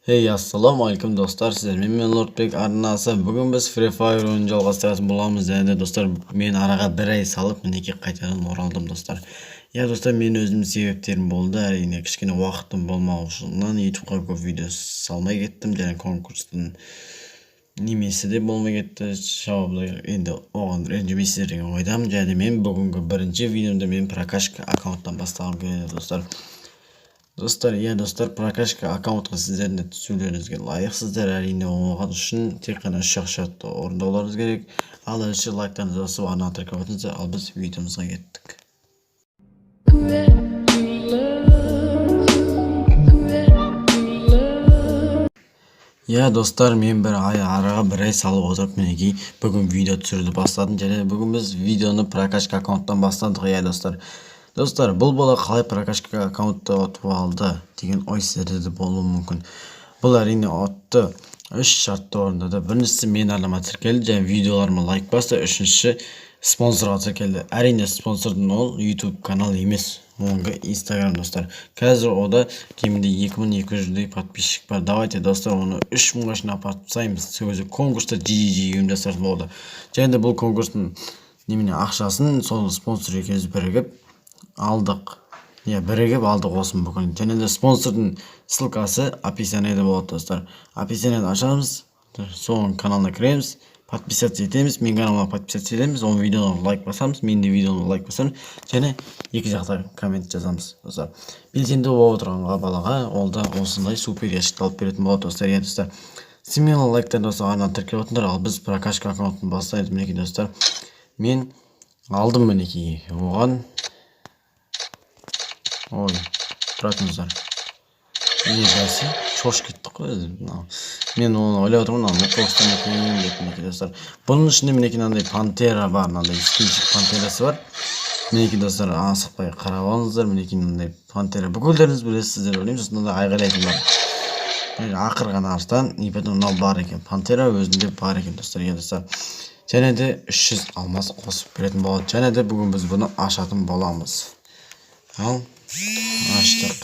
Hey, ассалаумағалейкум, достар! Сіздермен мен, Лордбек арнасы. Бүгін біз Free Fire ойынын жалғастыратын боламыз. Және де, достар, мен араға бір ай салып, мінекей, қайтадан оралдым, достар. Иә, достар, мен өзімнің себептерім болды, әрине. Кішкене уақытым болмаушылығынан ютубқа көп видео салмай кеттім және конкурстың немесі де болмай кетті жауабы. Енді оған ренжімейсіздер деген ойдамын. Және мен бүгінгі бірінші видеомды мен прокачка аккаунттан бастағым келеді, достар. Достар, иә, достар, прокачка аккаунтқа сіздердің де түсулеріңізге лайықсыздар, әрине. Оған үшін тек қана үш ақ шартты орындауларыңыз керек. Ал әзірше лайктарыңызды басып, арнаға тіркеліп өтіңіздер. Ал біз видеомызға кеттік. Let you love, let you love. Иә, достар, мен бір ай араға бір ай салып отырып, мінекей, бүгін видео түсіруді бастадым. Және бүгін біз видеоны прокачка аккаунттан бастадық. Иә, достар. Достар, бұл бала қалай прокачка аккаунтты ұтып алды деген ой сіздерде де болуы мүмкін. Бұл, әрине, ұтты, үш шартты орындады. Біріншісі, менің арнама тіркелді және видеоларыма лайк басты. Үшіншісі, спонсорға тіркелді. Әрине, спонсордың ол YouTube канал емес, оңғы Инстаграм, достар. Қазір ода кемінде 2200-дей подписчик бар. Давайте, достар, оны 3000-ға шейін апарып тастаймыз. Сол кезде конкурста жиі жиі ұйымдастыратын болады. Және де бұл конкурстың немене ақшасын сол спонсор екеуміз бірігіп алдық. Иә, бірігіп алдық осыны бүкіл. Және де спонсордың ссылкасы описаниеде болады, достар. Описаниені ашамыз, соның каналына кіреміз, подписаться етеміз, менің каналыма подписаться етеміз, оның видеоға лайк басамыз, менің де видеома лайк басамыз және екі жақта коммент жазамыз. Достар, белсенді болып отырғанға балаға ол да осындай супер ящикті алып беретін болады, достар. Иә, достар, смело лайктарды басып, арнаға тіркеліп отырыңдар. Ал біз прокачка аккаунтын бастаймыз. Мінекей, достар, мен алдым, мінекей, оған. Ой, тұра тұрыңыздар. Не, бәсе, шошып кеттік қой өзі мынау. Мен оны ойлап отырмын, мынау лутбокстан екен деп. Мінекей, достар, бұның ішінде, мінекей, мынандай пантера бар, мынандай скинчик пантерасы бар. Мінекей, достар, асықпай қарап алыңыздар. Мінекей, мынандай пантера, бүкілдеріңіз білесіздер деп ойлаймын. Сосын мынандай айғайлайтын бар, ақырған арыстан. И потом мынау бар екен, пантера өзінде бар екен, достар. Иә, достар, және де 300 алмаз қосып беретін болады. Және де бүгін біз бұны ашатын боламыз. Ал аштық.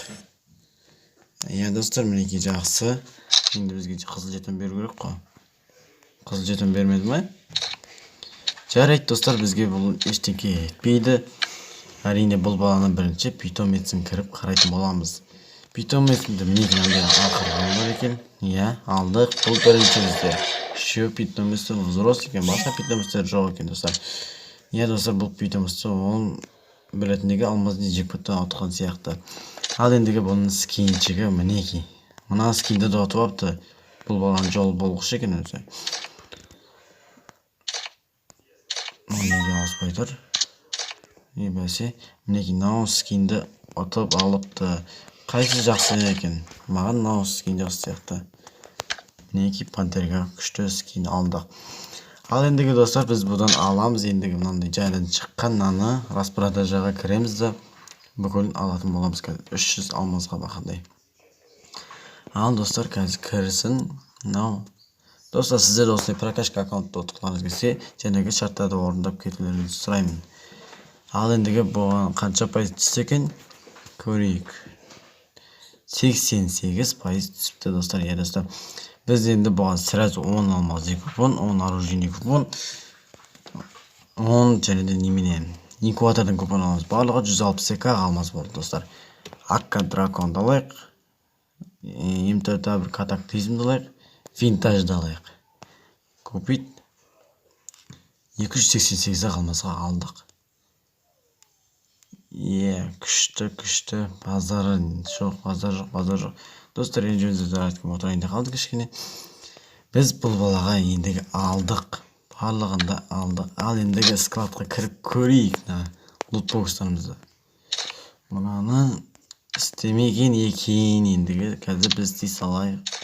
Иә, достар, мінекей, жақсы. Енді бізге қызыл жетон беру керек қой. Қызыл жетон бермеді ма? Жарайды, достар, бізге бұл ештеңке етпейді, әрине. Бұл баланы бірінші питомецін кіріп қарайтын боламыз. Питомецінде, мінекей, мынандай ақырған бар екен. Иә, алдық. Бұл бірінші бізде үшеу питомесі взрослый екен, басқа питомецтер жоқ екен, достар. Иә, достар, бұл питомецті ол білетіндегі алмазный джекпоттан ұтқан сияқты. Ал ендігі бұның скинчигі, мінекей, мына скинді де ұтып алыпты. Бұл баланың жолы болғыш екен өзі. Мынау неге ауыспай тұр? Е, бәсе, мінекей, мынау скинді ұтып алыпты. Қайсысы жақсы екен? Маған мынау скин жақсы сияқты. Мінекей, пантерға күшті скин алдық. Ал ендігі, достар, біз бұдан аламыз. Ендігі мынандай жайдан шыққан мынаны распродажаға кіреміз да, бүкілін алатын боламыз қазір 300 алмазға бақандай. Ал, достар, қазір кірсін мынау. Достар, сіздер осылай прокачка аккаунтты ұтқыларыңыз келсе, жаңағы шарттарды орындап кетулеріңізді сұраймын. Ал ендігі бұған қанша пайыз түсті екен, көрейік. 88% түсіпті, достар. Иә, достар, біз енді бұған сразу 10 алмазный купон, 10 оружейный купон, 10 және де немене инкубатордың купон аламыз. Барлығы 162 ақ алмаз болды, достар. Акка драконды алайық, М4 бір катаклизмді алайық, винтажды алайық. Купить. 288 ақ алмазға алдық. Иә, күшті, күшті. Базары жоқ, базар жоқ, базар жоқ. Достар, ренжімеңіздер, айтып отырайын деп қалдық кішкене. Біз бұл балаға ендігі алдық, барлығын да алдық. Ал ендігі складқа кіріп көрейік мына лутбокстарымызды. Мынаны істемеген екен. Ендігі қазір біз істей салайық.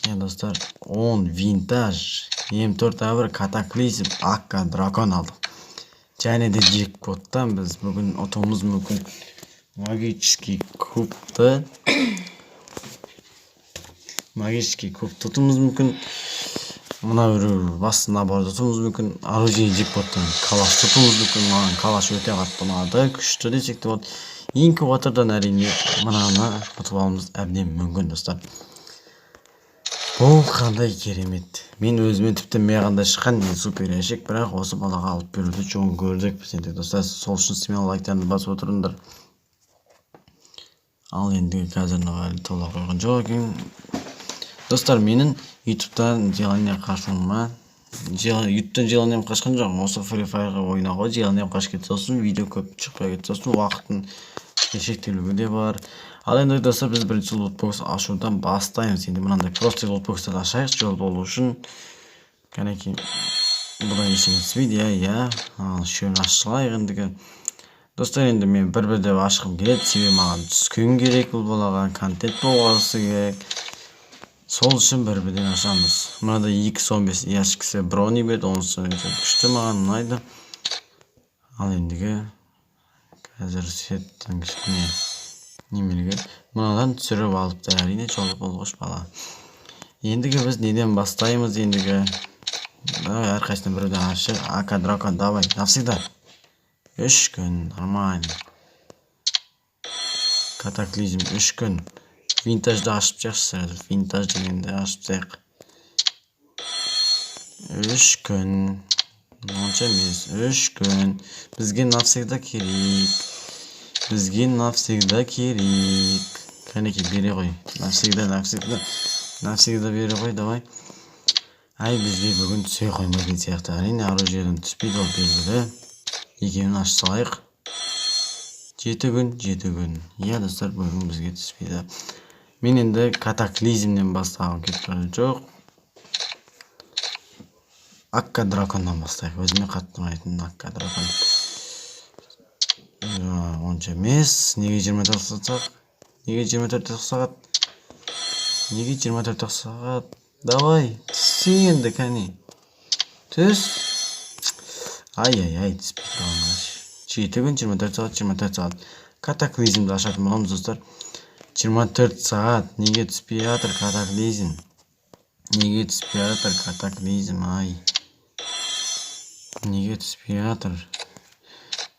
Иә, достар, 10 винтаж, М4 А1 катаклизм, акка дракон алдық. Және де джекпоттан біз бүгін ұтуымыз мүмкін. Магический кубты, магический кубты ұтуымыз мүмкін. Мына біреу басты наборды ұтуымыз мүмкін. Оружие джекпоттан калаш ұтуымыз мүмкін. Маған калаш өте қатты ұнады, күшті десек те болады. Инкубатордан, әрине, мынаны ұтып алуымыз әбден мүмкін, достар. Бұл қандай керемет! Мен өзіме, тіпті маған да шыққан не супер ящик, бірақ осы балаға алып беруді жөн көрдік біз енді, достар. Сол үшін смело лайктарыңды басып отырыңдар. Ал енді қазір мынау әлі тола қойған жоқ екен. Достар, менің Ютубтан желание қашуыма, Ютубтан желанием қашқан жоқ, осы Free Fire'ға ойнауға желанием қашып кетті. Сосын видео көп шықпай кетті, сосын уақыттың шектелуі де бар. Ал енді, достар, біз бірінші лутбокс ашудан бастаймыз. Енді мынандай просто лутбокстарды ашайық жол болу үшін. Кәнекей, бұдан ештеңе түспейді, иә. Ал үшеуін ашып салайық ендігі. Достар, енді мен бір бір деп ашқым келеді, себебі маған түскен керек, бұл балаға контент болғысы керек. Сол үшін бір бірден ашамыз. Мынада 2 он 5 ящикісі брони берді, онысы өте күшті, маған ұнайды. Ал ендігі қазір сеттің кішкене немелге мынадан түсіріп алыпты, әрине, жолы болғыш бала. Ендігі біз неден бастаймыз? Ендігі давай әрқайсысынан біреуден ашып. Ака дракон, давай, навсегда. 3 күн, нормально. Катаклизм, 3 күн. Винтажды ашып тастайықшы сразу, винтаж дегенді ашып тастайық. 3 күн, онша емес, 3 күн. Бізге навсегда керек, бізге навсегда керек. Кәнекей, бере ғой навсегда, навсегда, навсегда бере ғой, давай. Ай, бізге бүгін түсе қоймайтын сияқты, әрине, оружиеден түспейді, ол белгілі. Екеуін ашып салайық. 7 күн, 7 күн. Иә, достар, бүгін бізге түспейді. Мен енді катаклизмнен бастағым келіп тұрған жоқ, Акка драконнан бастайық. Өзіме қатты ұнайтын Акка дракон. Онша емес. Неге 24 сағат? Неге 24 сағат? Неге 24 сағат? Давай, түссе енді, кәне, түс. Ай, ай, ай, түспей тұрған. 7 күн, 24 сағат, 24 сағат. Катаклизмді ашатын боламыз, достар. 24 сағат. Неге түспей жатыр катаклизм? Неге түспей жатыр катаклизм? Ай, неге түспей жатыр?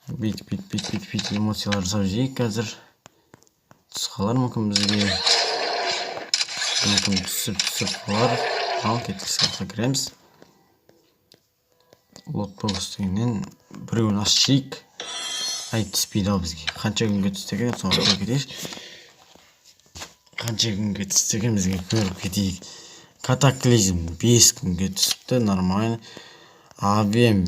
Бүйтіп, бүйтіп, бүйтіп, бүйтіп, бүйтіп эмоциялар жасап жейік. Қазір түсіп қалар мүмкін бізге, мүмкін түсіп қалар. Ал кеттік, склад қа кіреміз. Лотбокс дегеннен біреуін ашып жейік. Ай, түспейді ау бізге. Қанша күнге түсті екен, соны көріп кетейікші. Қанша күнге түсті екен бізге, көріп кетейік. Катаклизм 5 күнге түсіпті, нормально. Авем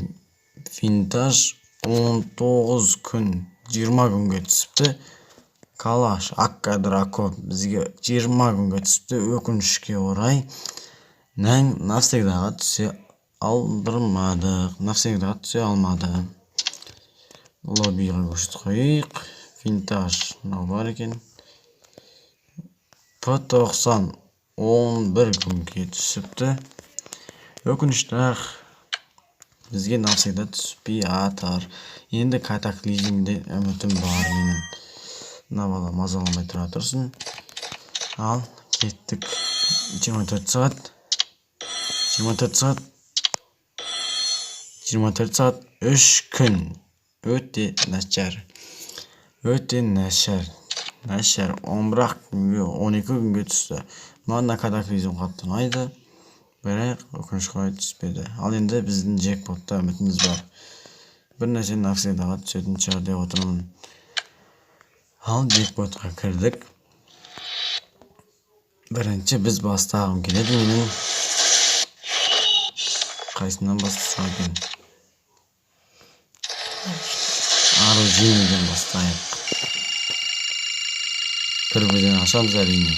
винтаж 19 күн, 20 күнге түсіпті. Калаш Акка дракон бізге 20 күнге түсіпті. Өкінішке орай, навсегдаға түсе алдырмадық, навсегдаға түсе алмады. Лоббиға көрсетіп қояйық. Винтаж мынау бар екен. П 90 11 күнге түсіпті. Өкінішті ақ, бізге навсегда түспей жатыр. Енді катаклизмде үмітім бар менің. Мына бала мазаламай тұра тұрсын. Ал кеттік. 24 сағат, 24 сағат, 24 сағат, 3 күн. Өте нашар, өте нашар, нашар. 11 ақ күнге, 12 күнге түсті. Маған катаклизм қатты ұнайды, бірақ өкінішке орай түспеді. Ал енді біздің джекпотта үмітіміз бар, бір нәрсе навсегдаға түсетін шығар деп отырмын. Ал джекпотқа кірдік. Бірінші біз бастағым келеді менің. Қайсынан бастасақ екен? Оружейныйден бастайық. Бір бірден ашамыз, әрине.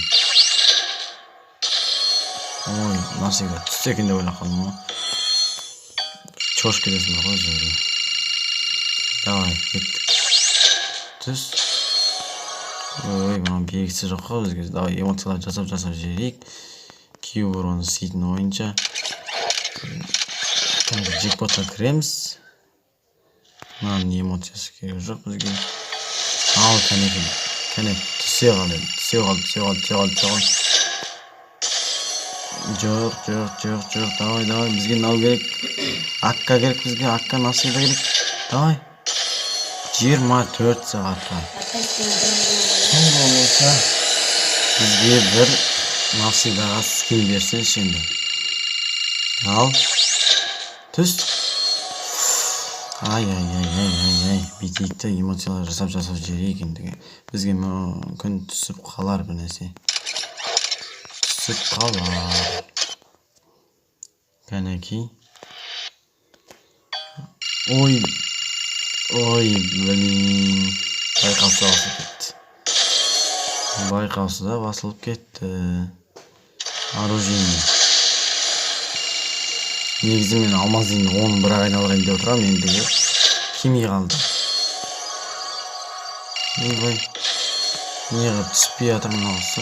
Ой, навсегда түссе екен деп ойлап қалдым ғой. Шошып кетесің ғой өзі. Давай, кеттік, түс. Ой, мынаның белгісі жоқ қой бізге. Давай, эмоциялар жасап, жасап жіберейік. Күйеу оны істейтін ойынша. Қазір джекпотқа кіреміз. Мынаның эмоциясы керек жоқ бізге. Ал кәнекей, кәне, түсе қал енді, түсе қал, түсе қал, түсе қал, түсе қал. Жоқ, жоқ, жоқ, жоқ. Давай, давай, бізге мынау керек, Акка керек бізге, Акка навсегда керек. Давай, 24 сағатқа. Тым болмаса бізге бір Навсегдаға скин берсеңші енді. Ал. Түс. Ай, ай, ай, ай, ай, ай. Бүйтейік те эмоциялар жасап жіберейік ендігі. Бізге мүмкін түсіп қалар бір нәрсе. Түсіп қалар. Кәнекей. Ой. Ой, блин. Байқаусызда басылып кетті. Байқаусызда басылып кетті. Оружие. Негізі мен алмаздың 10-ын бірақ айналдырайын деп отырамын, ендігі келмей қалды. Ойбай. Неғып түспей жатыр мынаусы?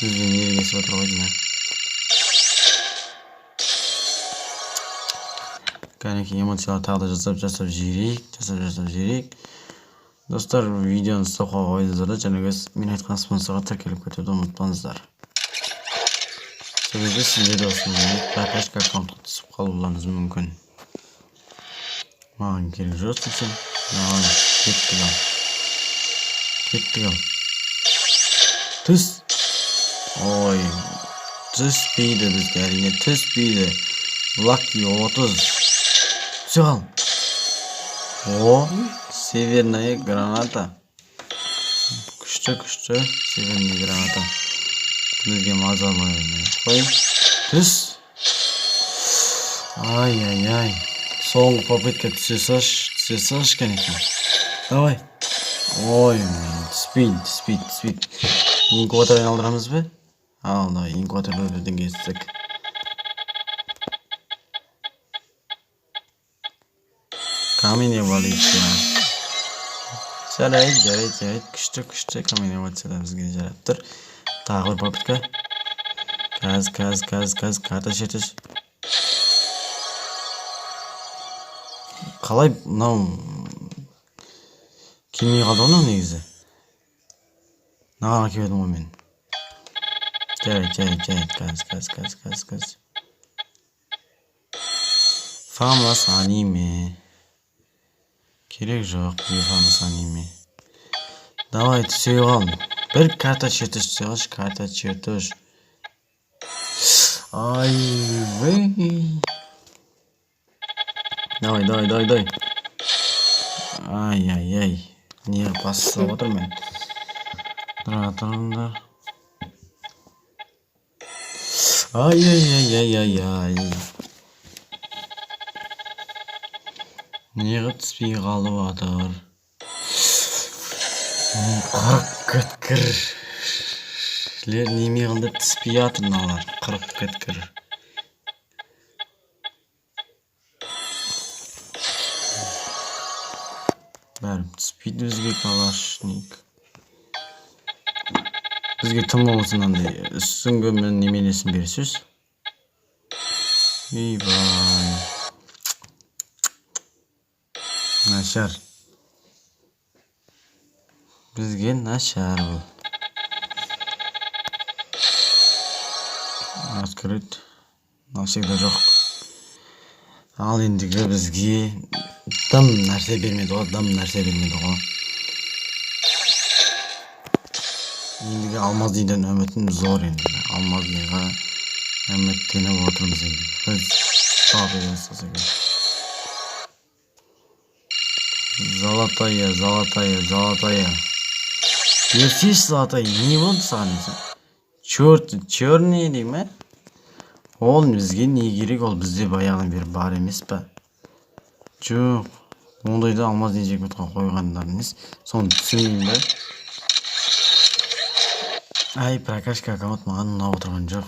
Бізбен ерегесіп отыр ғой деймін. Кәнекей эмоциялар тағы да жасап жіберейік, жасап жіберейік. Достар, видеоны стопқа қойыңыздар да, және мен айтқан спонсорға тіркеліп кетуді ұмытпаңыздар. Себебі сіздер де осындай прокачка аккаунтқа түсіп қалуларыңыз мүмкін. Маған керек жоқ десем, маған кеттік ал. Кеттік ал. Түс. Ой, түспейді бізге, әрине түспейді. Лаки 30. Түсе қал. О, северная граната. Күшті, күшті, северная граната. Бізге мазалы қой. Түс. Ай, ай, ай. Соңғы попытка түсе салшы, түсе салшы кәнекей. Давай. Ой, түспейді, түспейді, түспейді. Инкубатор айналдырамыз ба? Ал, давай, инкубаторды бірден кестік. Камень эволюция. Жарайды, жарайды, жарайды. Күшті, күшті. Камень эволюция да бізге жарап тұр. Тағы бір попытка. Қазір, қазір, қазір, қазір. Карта шертіш. Қалай мынау келмей қалды ғой мынау негізі. Мынаған келіп едім ғой мен. Жарайды, жарайды, жарайды. Қазір, қазір, қазір, қазір, қазір. Фамас аниме. Керек жоқ бізге фамас аниме. Давай, түсе қал. Бір карта чертеж түсе қалшы, карта чертеж. Ай, вей. Давай, давай, давай, давай. Ай, ай, ай. Не басып отырмын мен. Тұра тұрыңдар. Ай, ай, ай, ай, ай, ай. Неғып түспей қалып жатыр? Қырық кеткірлер неме қылды түспей жатыр мыналар. 40 кеткір. Бәрі түспейді бізге калашник. Бізге тым болмаса мынандай үстіңгі неменесін берсеңіз. Ойбай. Нашар. Бізге нашар бұл. Открыть. Навсегда жоқ. Ал ендігі бізге дым нәрсе бермеді ғой, дым нәрсе бермеді ғой. Ендігі алмаздыйдан үмітім зор енді. Алмаздыйға үміттеніп отырмыз енді. Біз Золотая, золотая, золотая. Берсейші золотая, не болды саған десем? Черт, черный дей ме? Ол бізге не керек, ол бізде баяғыдан бері бар емес па? Жоқ, ондайды алмаз джекпотқа қойғандар емес. Соны түсінбеймін ба? Ай, прокачка аккаунт маған ұнап отырған жоқ.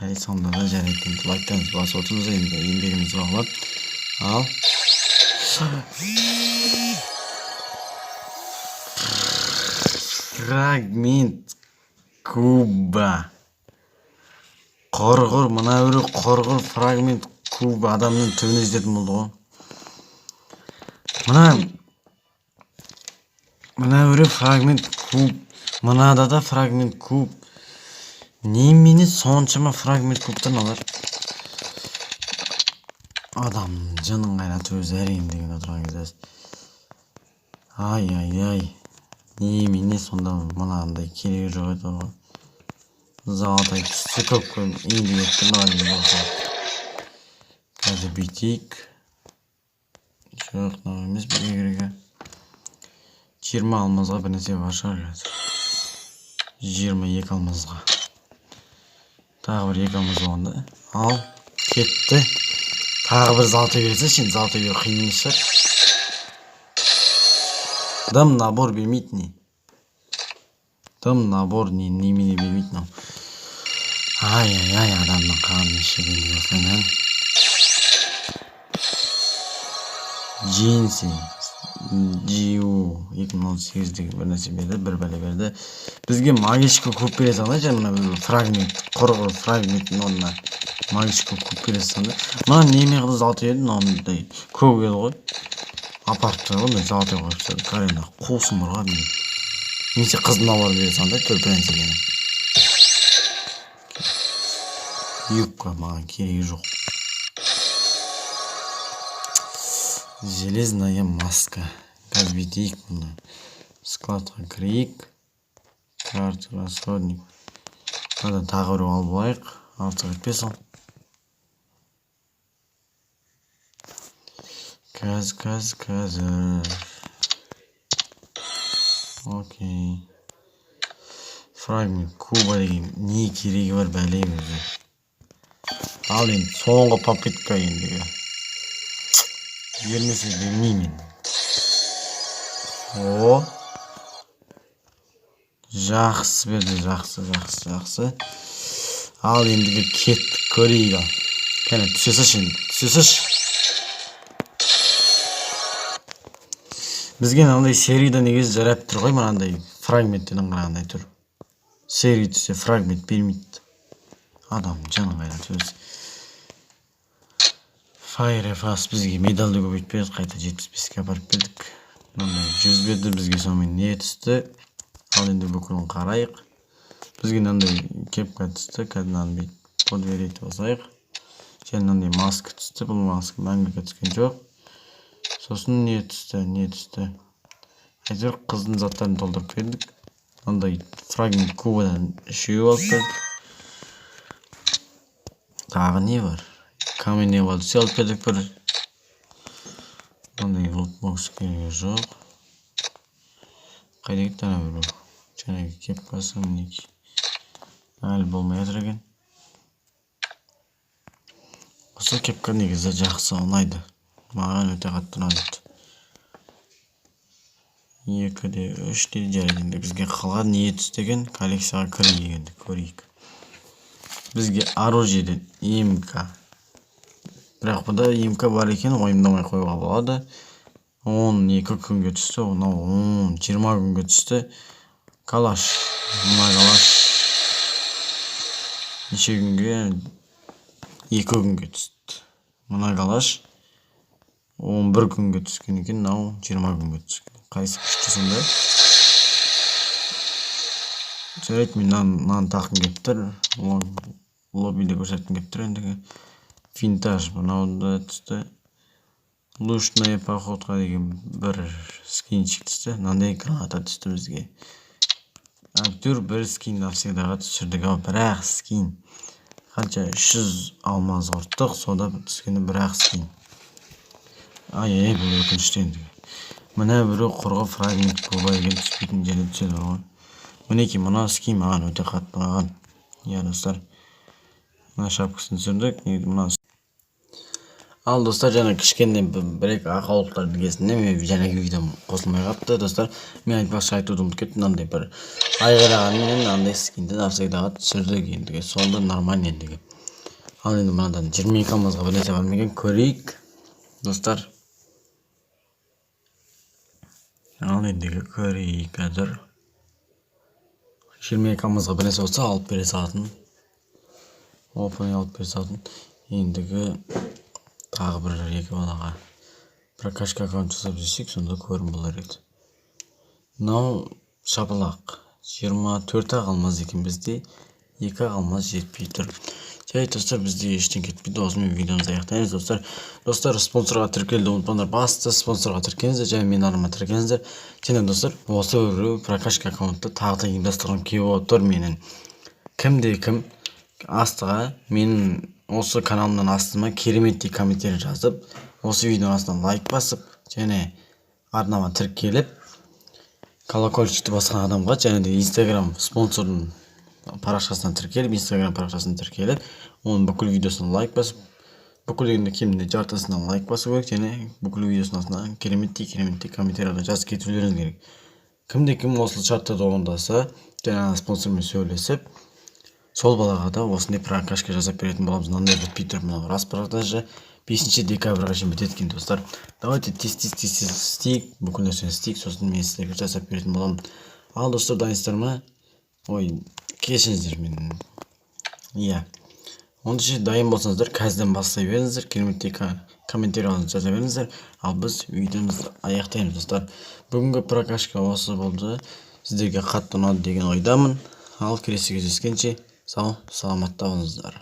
Ай, сонда да жарайды енді, лайктарыңызды басып отырмыз енді, еңбегімізді бағалап. Ал. Фрагмент куба. Құрғыр, мына біреу құрғыр фрагмент куба адамның түбіне жететін болды ғой. Мына біреу фрагмент куб, мынада да фрагмент куб. Немене соншама фрагмент кубтан алар? Адамның жынын қайнатып өзі әрең деген отырған кезде. Ай, ай, ай. Немене сонда мынандай керегі жоқ еді ғой. Золотой түсті көп енді кетті маған болса. Қазір бүйтейік. Жоқ, мынау емес бізге керегі. 20 алмазға бір нәрсе бар шығар қазір. 22 алмазға. Тағы бір 2 алмаз болғанда. Ал, кетті. Тағы бір золотой берсеші, енді золотой беру қиын емес шығар. Дым набор бермейді не. Дым набор не немене бермейді мынау. Ай-ай-ай, адамның қанын ішеді осылайынан. Джинси GU 2018 деген бір нәрсе берді, бір бәле берді. Бізге магичка көп бере салды, және мына бір фрагмент, құрғыр фрагменттің орнына магичка көп бере салды. Мына неме қылды золотой еді, мынандай көк еді ғой. Апарып тұр ғой, золотой қойып тастады. Карина қусын бар ғой мен. Немесе қыздың наборын бере салды, төрт бір нәрсегені. Юбка маған керегі жоқ. Железная маска. Қазір бүйтейік бұны. Складқа кірейік. Карта, расходник. Мынадан тағы біреу алып алайық. Артық етпес ол. Қазір. Окей. Фрагмент куба деген не керегі бар бәле өзі. Ал енді соңғы попытка ендігі. Бермесе бермеймін енді. О! Жақсы берді, жақсы, жақсы, жақсы. Ал ендігі кеттік, көрейік ал. Кәне, түсе салшы енді, түсе салшы. Бізге мынандай серияда негізі жарап тұр ғой, мынандай фрагменттен қарағандай тұр. Серия түссе фрагмент бермейді. Адам жанын қайда түседі. Fire Fast бізге медальді көбейтіп берді, қайта 75-ке апарып бердік. Мынандай 100 берді, бізге сонымен не түсті? Ал енді бүкілін қарайық. Бізге мынандай кепка түсті, қазір мынаны бүйтіп подверить басайық. Және мынандай маска түсті, бұл маска мәңгіге түскен жоқ. Сосын не түсті, не түсті? Әйтеуір қыздың заттарын толтырып бердік. Мынандай фрагмент кубадан үшеу алып бердік. Тағы не бар? Каменный эволюция алып бердік бір. Мынандай лутбокс керегі жоқ. Қайда кетті ана біреу? Жаңағы кепкасы мінекей. Әлі болмай жатыр екен. Осы кепка негізі жақсы ұнайды. Маған өте қатты ұнады. 2 де 3 де жарайды енді бізге қалған не түсті екен? Коллекцияға кірейік енді, көрейік. Бізге оружиеден МК. Бірақ бұнда МК бар екен, уайымдамай қоюға болады. 12 күнге түсті, мынау 10-20 күнге түсті. Калаш, мына калаш неше күнге? 2 күнге түсті. Мына калаш 11 күнге түскен екен, мынау 20 күнге түскен. Қайсы күшті сонда? Жарайды, мен мынаны таққым келіп тұр. Лоббиде көрсеткім келіп тұр ендігі. Винтаж мынау да түсті. Лучная походка деген бір скинчик түсті. Мынандай граната түсті бізге. Әйтеуір бір скин навсегдаға түсірдік ау, бірақ скин. Қанша 300 алмаз құрттық, сонда түскені бір-ақ скин. Ай-ай, бұл өкінішті енді. Мына біреу құрғы фрагмент куба деген түспейтін жерде түседі ғой. Мінекей мына скин маған өте қатты ұнаған. Иә, достар. Мына шапкасын түсірдік. Мына Ал достар, жаңа кішкене бір екі ақаулықтардың кезінде мен жаңағы видеом қосылмай қалыпты достар. Мен айтпақшы айтуды ұмытып кеттім, мынандай бір айғайлағанменен мынандай скинді навсегдаға түсірдік ендігі. Сонда нормально ендігі. Ал енді мынадан 22 алмазға бір нәрсе бар ма екен көрейік достар. Ал ендігі көрейік қазір. 22 алмазға бір нәрсе болса алып бере салатын. Оп-оңай алып бере салатын. Ендігі тағы бір екі балаға прокачка аккаунт жасап жүрсек, сонда көрім болар еді. Мынау шапалақ 24 ақ алмаз екен, бізде 2 ақ алмаз жетпей тұр. Жарайды достар, бізде ештеңе кетпейді. Осымен видеомызды аяқтаймыз достар. Достар, спонсорға тіркелуді ұмытпаңдар. Басты спонсорға тіркеліңіздер және менің арнама тіркеліңіздер. Және достар, осы прокачка аккаунтты тағы да ұйымдастырғым келіп отыр менің. Кімде кім астыға, менің осы каналымның астыма кереметтей комментарий жазып, осы видеоның астына лайк басып және арнама тіркеліп, колокольчикті басқан адамға және де Инстаграм спонсордың парақшасына тіркеліп, Инстаграм парақшасына тіркеліп, оның бүкіл видеосына лайк басып, бүкіл дегенде кемінде жартысына лайк басу керек және бүкіл видеосының астына кереметтей кереметтей комментарийлер жазып кетулеріңіз керек. Кімде кім осы шарттарды орындаса, жаңағы спонсормен сөйлесіп, сол балаға да осындай прокачка жасап беретін боламыз. Мынандай бітпей тұр мынау распродажа, 5 декабрьға шейін бітеді екен. Достар, давайте тез тез тез тез істейік, бүкіл нәрсені істейік, сосын мен сіздерге жасап беретін боламын. Ал, достар, дайынсыздар ма? Ой, кешіріңіздер, мен, иә, онда дайын болсаңыздар, қазірден бастай беріңіздер, кереметтей комментарийлеріңізді жаза беріңіздер. Ал біз видеомызды аяқтаймыз. Достар, бүгінгі прокачка осы болды. Сіздерге қатты ұнады деген ойдамын. Ал келесі кездескенше сау саламатта болыңыздар.